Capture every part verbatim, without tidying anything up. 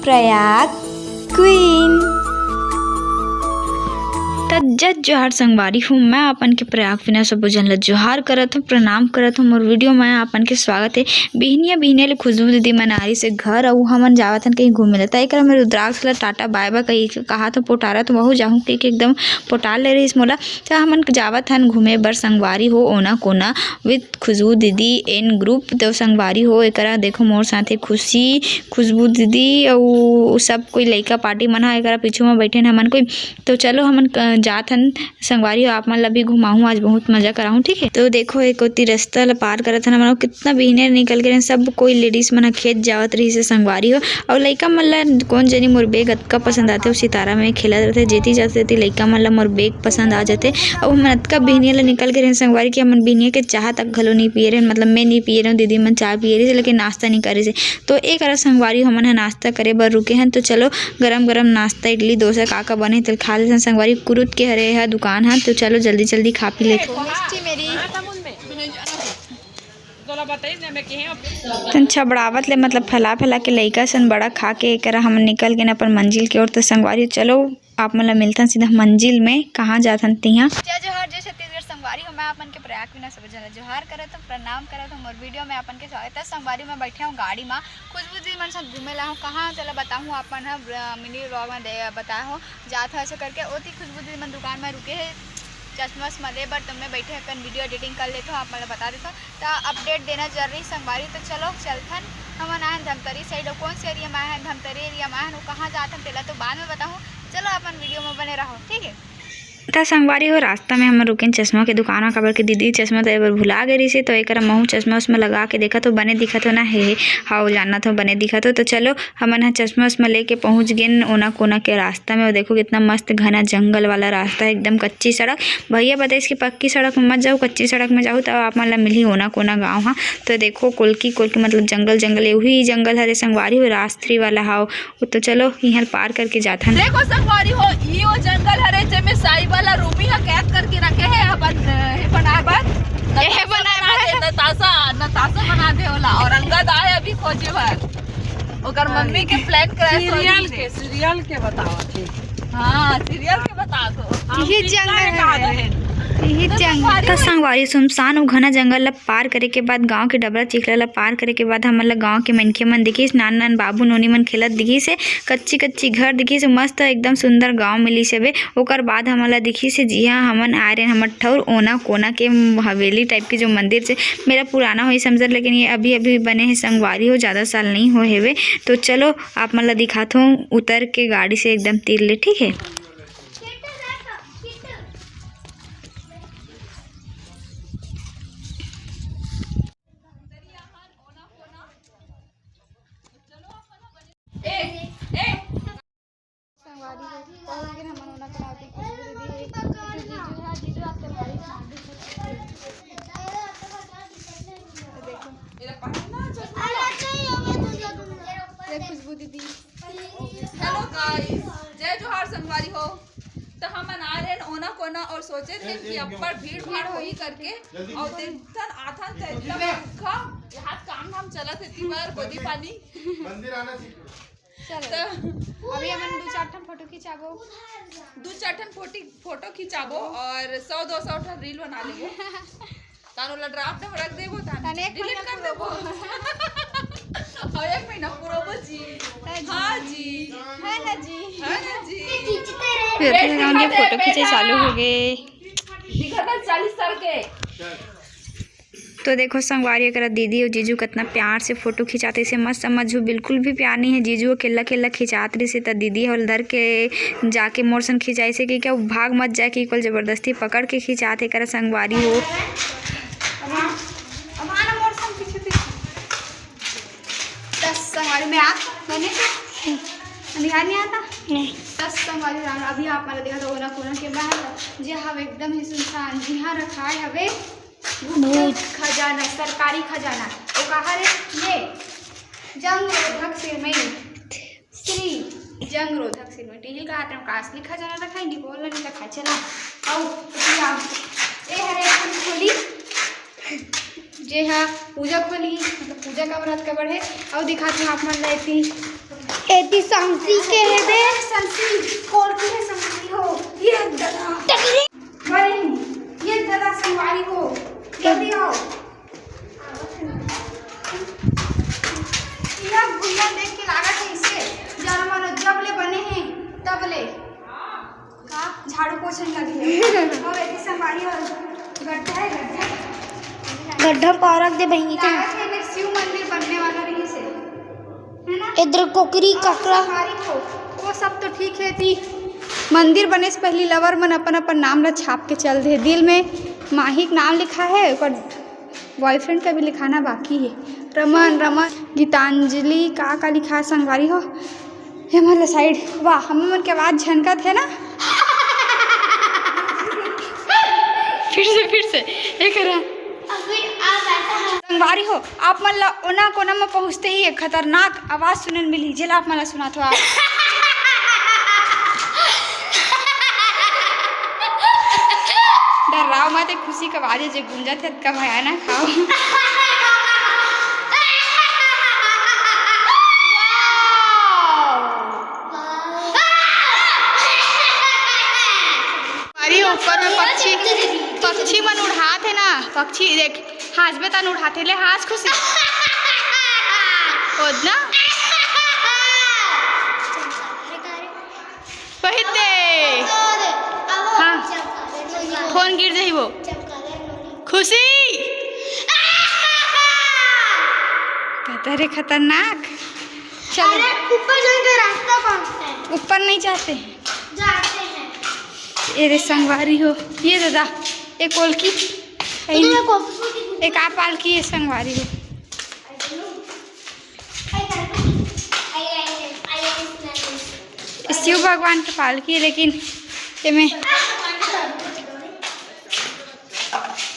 Prayag queen. त जय जोहार संगवारी हो, मैं अपन के प्रयाग क्वीन सबो झन ल जोहार करत हूँ, प्रणाम करत हूँ। मोर वीडियो में अपन के स्वागत है। बिहनिया बिहनिया ले खुशबू दीदी मन आरिस हे घर, अउ हमन जावत हन कहीं घूमे ला। त एकरा में रुद्राक्ष ला टाटा बाय बाय कही के कहा तो पोटारा तो वहू जाहूँ कही के एकदम पोटार ले रहिस मोला। त हमन जावत हन घूमे बर संगवारी हो, ओना कोना with खुशबू दीदी and group। तो संगवारी हो, एकरा देखो मोर साथे खुशी, खुशबू दीदी अउ सब कोई लइका पार्टी मन ह एकरा पीछू म बैठे हन हमन कोई। तो चलो हमन क-, जात हन संगवारी हो, आप मन ला भी घुमाहूँ, आज बहुत मजा कराहूँ, ठीक है। तो देखो एक ओती रस्ता ला पार करत हन हमन, कितना बिहने निकल के रहन, सब कोई लेडीज मन ह खेत जावत रहिस हे संगवारी हो। अउ लइका मन ला कोन जनी मोर बैग अतका पसंद आथे, अउ सितारा में खेलत रहिथे, जेती जाथे तेती लइका मन ला मोर बैग पसंद आ जाथे। अउ हमन अतका बिहनिया ला निकल के रहन संगवारी कि हमन बिहनिया के चाह तक घलो नहीं पिए रहन, मतलब मैं नहीं पिए रहूँ, दीदी मन चाय पिए रहिस, लेकिन नाश्ता नहीं करे से। तो एक अरा संगवारी हमन ह नाश्ता करे बर रुके हन। तो चलो गरम गरम नाश्ता, इडली, डोसा का का बने तेल खा लेथन संगवारी। कुरुत के हरे ह दुकान ह, तो चलो जल्दी जल्दी खा पी लेथन। मिष्टी मेरी। तन छबड़ावत ले मतलब फैला फैला के लइका सन बड़ा खा के एकरा हमन निकल गेन अपन मंजिल के ओर। तो संगवारी चलो आप मन ला मिलथन सीधा मंजिल में, कहाँ जाथन तिहाँ। जय जोहार, जय छत्तीसगढ़ संगवारी हो, मैं अपन के प्रयाग क्वीन सबो झन ला जोहार करत हूँ, प्रणाम करत हूँ। मोर वीडियो में अपन के स्वागत है। संगवारी मैं बैठे हूँ गाड़ी में, खुशबू दीदी मन साथ घूमे ला हूँ। कहाँ चला बताहूँ, अपन ह मिनी व्लॉग में दे बताए हो जात हो ऐसे करके। ओती खुशबू दीदी मन दुकान में रुके है चश्मा वश्मा ले बर, तो मैं बैठे अपन वीडियो एडिटिंग कर लेथो, आप मन ला बता देथो। त अपडेट देना जरूरी संगवारी। तो चलो चलथन, हमन आहन धमतरी साइड। अउ कौन से एरिया में आहन, धमतरी एरिया में आहन, वो कहाँ जाथन तेला तो बाद में बताहूँ। चलो अपन वीडियो में बने रहो, ठीक है। त संगवारी हो, रास्ता में हमन रुकेन चश्मा के दुकान म, काबर के दीदी चश्मा दे बर भुला गे रहिसे, तो एकरा महू चश्मा उश्मा लगा के देखत हो, बने दिखत हो ना? हे, हे, हाउ जानत हो, बने दिखत हो। तो चलो हमन ह चश्मा उश्मा लेके पहुँच गेन ओना कोना के रास्ता में। वो देखो कितना मस्त घना जंगल वाला रास्ता है, एकदम कच्ची सड़क। भैया बताइस कि पक्की सड़क में मत जाओ, कच्ची सड़क में जाओ तब आप मन ला मिलही ओना कोना गाँव ह। तो देखो कोलकी कोलकी मतलब जंगल जंगल, एहू ही जंगल हरे संगवारी हो, राज थ्री वाला हाव। तो चलो इहाँ पार करके जाथन। देखो संगवारी हो, ई वो जंगल हरे जेमे साई वाला रूमी ह कैद करके रखे है अपन, अ, हे बनाए बर। ये नताशा बनाए बना बर। दे, नताशा, नताशा बना दे ओला। और अंगद आए अभी खोजे बर। ओकर मम्मी के प्लान करा सीरियल के, सीरियल के बताओ, ठीक। हाँ, सीरियल के बता दो। यही जंगल है। यही जंगल। त संगवारी, सुनसान अउ घना जंगल ला पार करे के बाद, गांव के डबरा चिखला ला पार करे के बाद, हमन ला गांव के मनखे मन दिखिस, नान नान बाबू नोनी मन खेलत दिखिस हे, कच्ची कच्ची घर दिखिस हे, मस्त एकदम सुंदर गांव मिलिस हवे। ओकर बाद हमन ला दिखिस हे, जिहां हमन आए रहेन, हमर ठउर ओना कोना के हवेली टाइप के जो मंदिर से, मेरा पुराना होई समझर, लेकिन ये अभी अभी बने हे संगवारी हो, ज्यादा साल नहीं होए हेवे। तो चलो आप मन ला दिखाथों उतर के गाड़ी से एकदम तीर ले, ठीक है। संगवारी हो, पहुंच गेन हमन ओना कोना ओती खुशबू दीदी हे। जीजू हा, जीजू आपके भाई ना। देखो। ये खुशबू दीदी। हेलो गाइस, जय जोहार संगवारी हो। तो हमन आ रहे हैं ओना कोना और सोचे थे कि अब्बड़ भीड़ भाड़ होही करके, और देखथन आथन तो इतना बरखा, यहाँ काम धाम चलत हे, तिबर गोदी पानी। मंदिर आना सीख लो। चलो। तो अभी हमन दू चार ठन फोटो खिंचाबो। दू चार ठन फोटी-, फोटो खिंचाबो और सौ दो सौ ठन रील बना लेबो। तान ओला ड्राफ्ट में रख देबो, तान तने एक डिलीट महीना कर देबो। और एक महीना पुरोबो जी। हाँ जी। हाँ जी। है ना जी? है ना जी? फिर से हमन के फोटो खींचे चालू हो गे। दिखा था चालीस साल के। तो देखो संगवारी, एकरा दीदी अउ जीजू कितना प्यार से फोटो खिंचात रहिसे। मस्त समझू, बिल्कुल भी प्यार नहीं है। जीजू अकेला अकेला खिंचात रहिसे, त दीदी ह ओला धर के जाके मोर संग खिंचाइसे कि क्या भाग मत जाए, कि कोई जबरदस्ती पकड़ के खिंचात हे। एकरा संगवारी हो। दस संगवारी में आप बने तो बिहार नहीं आता? नहीं। दस संगवारी राम, अभी आप मन ला देखा था ओना कोना के बाहर, जे हवे एकदम ही सुनसान, जिहाँ रखाए हवे गुप्त भूत। खजाना, सरकारी खजाना। वो कहा रे ये जंग रोधक सिरमई, श्री जंग रोधक सिरमई। टीहिल का हाथ में का असली खजाना रखाए, नहीं बोल नहीं रखाए, चला। आओ, ये आओ। ये हरे फूल खोली, जे हा पूजा खोली, मतलब पूजा का बरात का बढ़े। अउ दिखात हूँ आप मन ला एती। एती सांसी के हे बे। सांसी, कोलकी हे संगवारी हो। ये ददा। टकली। बहिन, ये ददा संगवारी हो। जल्दी आओ। यह भुइया देख के लागत हे इसे, जब मन जब ले बने हे, तब ले। का? झाड़ू पोछे लगे हे। और एती संगवारी हो, गड्ढा हे, गड्ढा। गड्ढा पारक दे बहिनी के। लागत हे, एदे शिव मंदिर बनने वाला रहिसे। है ना? इधर कोकरी, और ककरा। संगवारी हो, वो सब तो ठीक हे, एती मंदिर बने से पहली lover मन अपन अपन नाम ला छाप के चल दे। दिल में माही के नाम लिखा हे, ओकर boyfriend का भी लिखाना बाकी हे। रमन, रमन, गीतांजलि, का का लिखा हे संगवारी हो? ये मन ला side, वाह, हम मन के आवाज झनकत हे ना। फिर से, फिर से, एक रहा। संगवारी हो, आप मन ला ओना कोना म पहुंचते ही एक खतरनाक आवाज सुनन मिली, जेला आप मन ला सुनात हो आप। डर्राव मत, ए खुशी के आवाज हे जे गूंजत हे, अतका भयानक हव। अरे, ऊपर में पक्षी, पक्षी मन उड़ात हे ना, पक्षी देख, हाँसबे तन उड़ात हे, ले हाँस खुशी। ओद ना। पहित दे। हाँ। फोन गिर जाही वो। खुशी। कहता रे खतरनाक। चलो। अरे, ऊपर जाने का रास्ता कौन सा है? ऊपर नहीं जाते हैं। जाते हैं। ये रे संगवारी हो, ये दादा, एक कोलकी, एक आ पालकी, ये संगवारी हो। शिव भगवान के पालकी हे, लेकिन एमे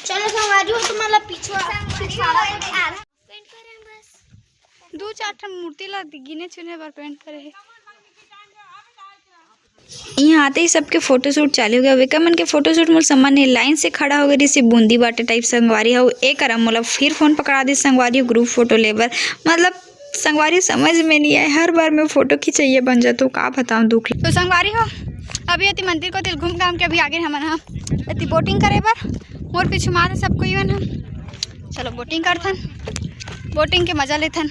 चलो संगवारी हो, तुम्हारा पिछवा, पिछवाड़ा पेंट करे हैं बस। दू चार ठन मूर्ति ला गिने चुने बर पेंट करे हे। इहाँ आते ही सबके फोटो शूट चालू हो गया। वेकर मन के फोटो शूट मोर सामने लाइन से खड़ा हो गए, जैसे बूंदी बाटे टाइप संगवारी हो। ए करा मोला फिर फोन पकड़ा दी संगवारी हो, ग्रुप फोटो लेबर। मतलब संगवारी समझ में नहीं आए, हर बार मैं फोटो खिंचैया बन जाता हूँ, का बताऊँ दुख। तो संगवारी हो, अभी एती मंदिर कोती घूम घाम के अभी आगे हमन ह एती बोटिंग करे बर। मोर पीछू मार सब कोई मन ह। चलो बोटिंग करथन, बोटिंग के मजा लेथन।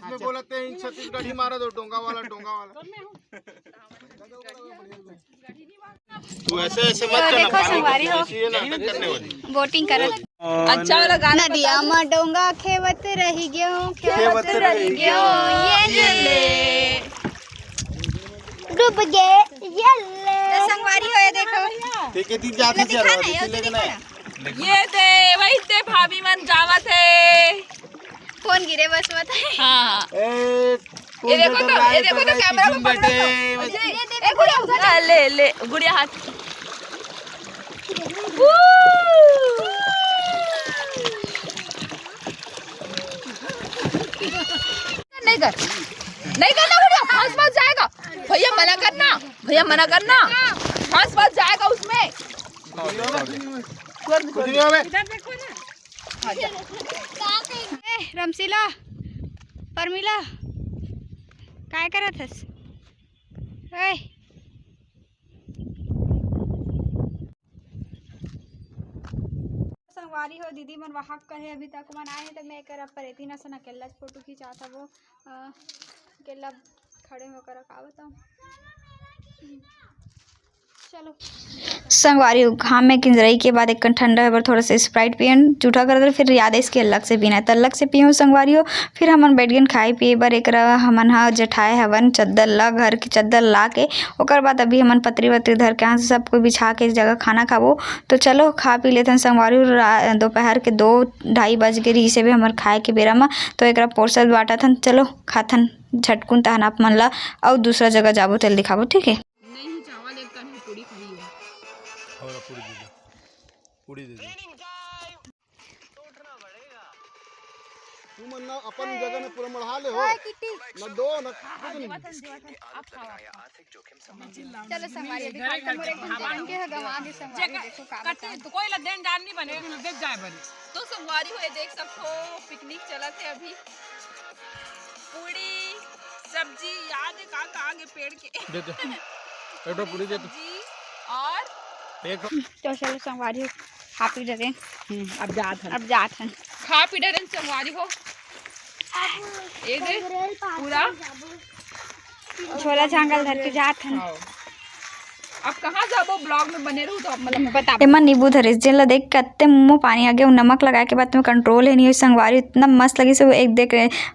इसमें बोलते हैं छत्तीसगढ़ी मारा दो, डोंगा वाला, डोंगा वाला। तू ऐसे, ऐसे मत तो करना, देखो पानी संगवारी हो। ऐसे ये नाटक करने वाली। बोटिंग करत। अच्छा वाला गाना नदिया बता। म डोंगा खेवत रही गयो, खेवत खेवत रही रही गयो, गयो, ये ये ले। ले। डूब गए, ये ले। तो संगवारी हो, ये देखो। ठीक है, तीन जाते ये दिखा ना, ये लेकिन दिखा ना। ये दे, वही दे, भाभी मन जावत हे। फोन गिरे बस मत। हाँ, हाँ। ए, ये देखो तो, ये देखो तो, कैमरा में पकड़ो तो। ये, ये, ये, गुड़िया, ले, ले, गुड़िया हाथ। नहीं कर, नहीं करना गुड़िया, फंस मत जाएगा। भैया मना करना, भैया मना करना, फंस मत जाएगा उसमें। कुछ नहीं होवे। इधर देखो ना। ए, रमशीला, परमिला, काय करत हस? ए। संगवारी हो, दीदी मन वहां करे अभी तक मन आए हे, त मैं एकर ऊपर एती न सन अकेल्ला फोटो खिंचात हवो, अ, अकेल्ला खड़े होकर का बताऊं। चलो। संगवारी हो, घाम में किंजरई के बाद एक कन ठंडा होए बर थोड़ा सा स्प्राइट पियन, जूठा करत रहे, फिर याद आइस कि अलग से पीना हे, त अलग से पीहूं संगवारी हो। फिर हमन बैठ गेन खाए पिए बर, एकरा हमन ह जठाए हवन चद्दर ला, घर के चद्दर ला के। ओकर बाद अभी हमन पतरी वतरी धर के यहाँ से सब कोई बिछा के एक जगह खाना खाबो। तो चलो खा पी लेथन संगवारी हो, रा-, दोपहर के दो ढाई बज गे रहिस हे हमर खाए के बेरा म, तो एकरा पोरसत बांटत हन। चलो खाथन झटकुन तहन आप मन ला, अउ दूसरा जगह जाबो तेल दिखाबो, ठीक है। नहीं, चावल एक कन पूरी खाई है। और पूरी दे दो, पूरी दे दो। तू मन ना अपन जगह में पूरा मढ़ा ले हो। हाय किट्टी। ना दो, ना कुछ नहीं। आप खाओ, आप खाओ। चलो संगवारी, अभी खाई खाई के हगम आगे संगवारी, देखो का कट्टी बताऊं। तो कोई ला देन जान नहीं बने, देख जाए बने। तो संगवारी हो, ये देख सकथो, पिकनिक चलत हे अभी। पूरी का, का आगे पेड़ के? दे दे। एक ठो पूरी दे दे। सब्जी और एक ठो। तो चलो संगवारी हो, खा पी डरे। हम्म, अब जात हन। अब जात हन। खा पी डरे संगवारी हो। एक दे पूरा। झोला झांगल धर के जात हन। हाँ। अब कहाँ जाबो, vlog में बने रहू तो आप मतलब बता। एमा नींबू धरिस, जेन ला देख के अत्ते मुंह पानी आ गया। नमक लगाए के बाद में control ही नहीं होइस संगवारी, इतना मस्त लगिस। वो एक देख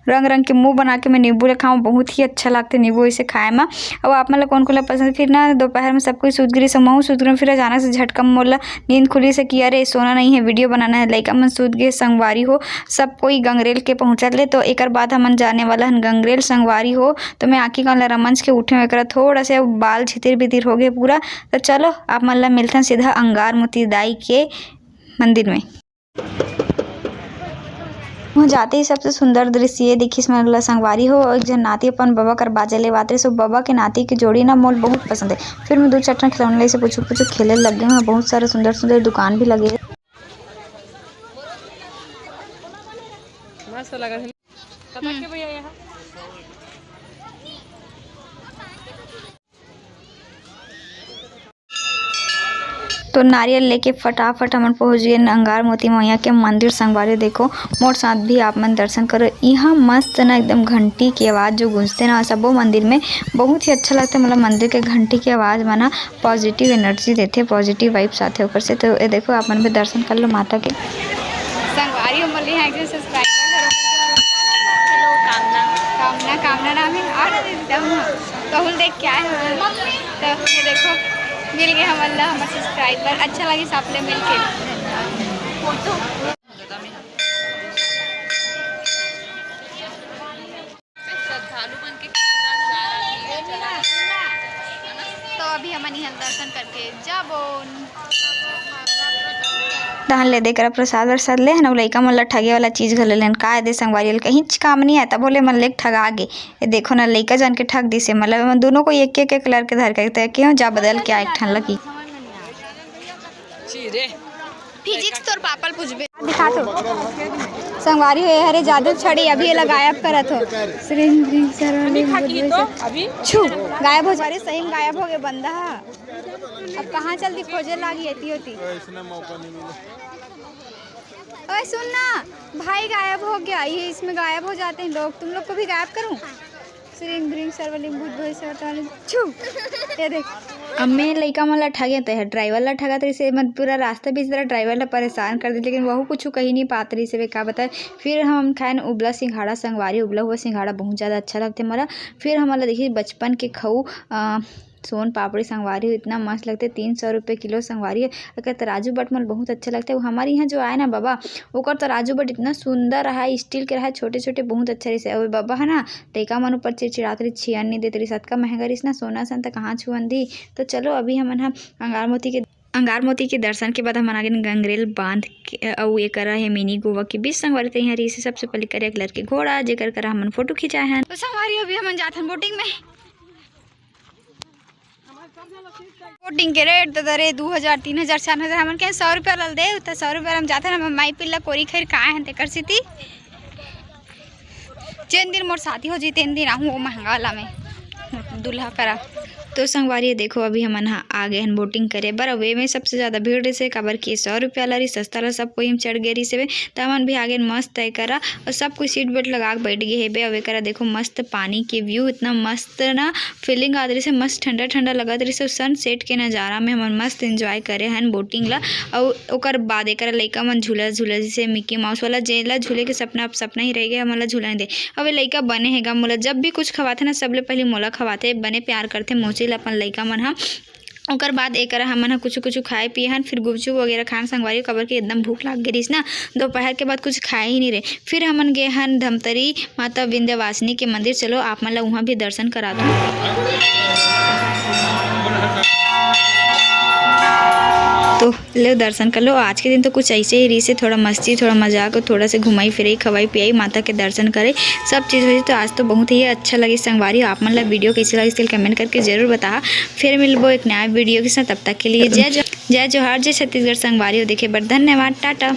रंग रंग के मुंह बना के मैं नींबू ला खाऊं, बहुत ही अच्छा लगथे नींबू ऐसे खाए मा। अब आप मन ला कौन कौन ला पसंद, फिर ना दोपहर में सब कोई सूत गिरिस, महू सूत गिरंव, फिर अचानक से झटका में मोला नींद खुलिस कि अरे सोना नहीं है, video बनाना है। लइका मन सूत गे संगवारी हो, सब कोई गंगरेल के पहुंचत ले, तो एकर बाद हमन जाने वाला हन गंगरेल संगवारी हो। तो मैं आँखी कान ला रमंज के उठे हूँ, एकरा थोड़ा से बाल छितिर बितिर हो गए पूरा। तो चलो, आप मन ला मिलथन सीधा अंगार मोती दाई के मंदिर में। वहाँ जाते ही सबसे सुंदर दृश्य ये दिखिस मन ला संगवारी हो, एक झन नाती अपन बबा कर बाजा लेवात रहिस। बबा के नाती के जोड़ी ना मोल बहुत पसंद है। फिर मैं दो चार ठन खिलौने ले से पुचुक पुचुक खेले लग गए। वहाँ बहुत सारा सुंदर सुंदर दुकान भी लगे। मस्त लगा है। पता के भैया यहाँ। तो नारियल लेके फटाफट हमन पहुंच गए अंगार मोती मैया के मंदिर संगवारी। देखो, मोर साथ भी आप मन दर्शन करो। यहाँ मस्त ना एकदम घंटी के आवाज जो गूंजते ना सबो मंदिर में, बहुत ही अच्छा लगता है। मतलब मंदिर के घंटी के आवाज में ना positive energy देथे, positive vibes आथे ओकर से। तो ये देखो, आप मन भी दर्शन कर लो माता के। संगवारी हो, मोर यहाँ एक झन subscriber घलो मिल गे। हेलो, कामना। कामना, कामना नाम है। और एकदम कहूँ देख क्या है, तो ये देखो, मिल गए हमन ला हमर subscriber। अच्छा लगिस आप ले मिल के। फोटो। श्रद्धालु मन के तो अभी हमन इहाँ दर्शन करके जाबो। तहन ले दे करा प्रसाद वरसाद ले हन, अउ लइका मन ला ठगे वाला चीज घलो लेन। का दे संगवारी ल कहींच काम नहीं आय, तभो ले मन ले ठगा गे। ये देखो ना, लइका जान के ठग दिसे। मतलब एमन दोनों को एक एक कलर के धर के, ते क्यों जा बदल के आ एक ठन लगी। फिजिक्स तोर पापा ल पूछबे। दिखा तो। संगवारी हो, हरे जादू छड़ी अभी एला गायब करत हो। श्रीं भ्रीं सर्वलीं बुद्धिं स-, अभी छू, गायब हो जा। अरे सही में गायब हो गए बंदा। अब कहाँ चल दी खोजे लागी एती होती। ओए सुन ना, भाई गायब हो गया, ये इसमें गायब हो जाते हैं लोग, तुम लोग को भी गायब करूँ? श्रीं भ्रीं सर्वलीं बुद्धिं स-, छू, ये देख। अब मैं लइका मन ला ठगे, तो यह ड्राइवर ला ठगत रहिसे, मत पूरा रास्ता बीच तरह ड्राइवर ला परेशान कर दे, लेकिन वहू कुछ कही नहीं पात रहिसे, वे का बताए। फिर हम खाएन उबला सिंघाड़ा संगवारी, उबला हुआ सिंघाड़ा बहुत ज़्यादा अच्छा लगथे मोला। फिर हमन ला देखिए बचपन के खऊ, अ, सोन पापड़ी संगवारी हो, इतना मस्त लगथे, तीन सौ रुपये किलो संगवारी हो। अगर तराजू बट मोला बहुत अच्छा लगथे, वो हमारे यहाँ जो आए ना बाबा, ओकर तराजू बट इतना सुंदर रहा, स्टील के रहा, छोटे छोटे, बहुत अच्छा रहिसे। अउ बाबा है ना, लइका मन ऊपर चिड़चिड़ात रहिस, छियन नहीं देत रहिस, अतका महंगा रहिस ना, सोना सन त कहाँ छुअन दी। तो चलो, अभी हमन ह अंगार मोती के, अंगार मोती के दर्शन के बाद हमन आगे गंगरेल बांध के, अउ ये करा है मिनी गोवा के बीच संगवारी। तो यहाँ रहिसे सबसे पहले करे एक लड़के घोड़ा, जेकर करा हमन फोटो खिंचाए हन। तो संगवारी, अभी हमन जात हन बोटिंग में। बोटिंग के रेट तो दरे दू हजार, तीन हजार, चार हजार, हमन के सौ रुपया ल दे, त सौ रुपया ल हम जाथन, हम माई पिल्ला कोरी खैर का आए हन तेकर सेती। जेन दिन मोर शादी हो जी, तेन दिन आहूँ वो महंगा वाला में दूल्हा करा। तो संगवारी देखो, अभी हमन ह आ गए हन बोटिंग करे बर। अउ एमे सबसे ज्यादा भीड़ रहिसे, काबर कि सौ रुपया ला रहिस, सस्ता ला सब कोई हम चढ़ गए रहिसे। त हमन भी आ गए मस्त तय करा, अउ सब कोई सीट बेल्ट लगा के बैठ गए हेबे। अउ एकरा देखो मस्त पानी के व्यू, इतना मस्त ना फीलिंग आत रहिसे, मस्त ठंडा ठंडा लगत रहिसे। अउ सनसेट के नजारा में हमन मस्त एंजॉय करे हन बोटिंग ला। अउ ओकर बाद एकरा लइका मन झूला झूला, जैसे मिकी माउस वाला, जेला झूले के सपना अब सपना ही रह गया, हमन ला झूला नहीं दे। अब ये लइका बने हे गा, मोला जब भी कुछ खवाथे ना, सबले पहले मोला खवाथे, बने प्यार करथे मोची ला अपन लइका मन ह। ओकर बाद एकरा हमन ह कुछु कुछु खाए पिए हन, फिर गुपचुप वगैरह खान संगवारी, काबर कि एकदम भूख लाग गे रहिस ना, दोपहर के बाद कुछ खाए ही नहीं रहे। फिर हमन गे हन धमतरी माता विंध्यवासिनी के मंदिर। चलो, आप मन ला उहाँ भी दर्शन करा दूँ। तो ले दर्शन कर लो। आज के दिन तो कुछ ऐसे ही रहिसे, थोड़ा मस्ती, थोड़ा मजाक, थोड़ा से घुमाई फिराई, खवाई पियाई, माता के दर्शन करे, सब चीज़ होइसे। तो आज तो बहुत ही अच्छा लगिस संगवारी। आप मन ला वीडियो कैसे लगिस, तेला comment करके जरूर बताहा। फिर मिलबो एक नया वीडियो के साथ, तब तक के लिए जय जो-, जय जोहार, जय छत्तीसगढ़ संगवारी हो देखे बर धन्यवाद, टाटा।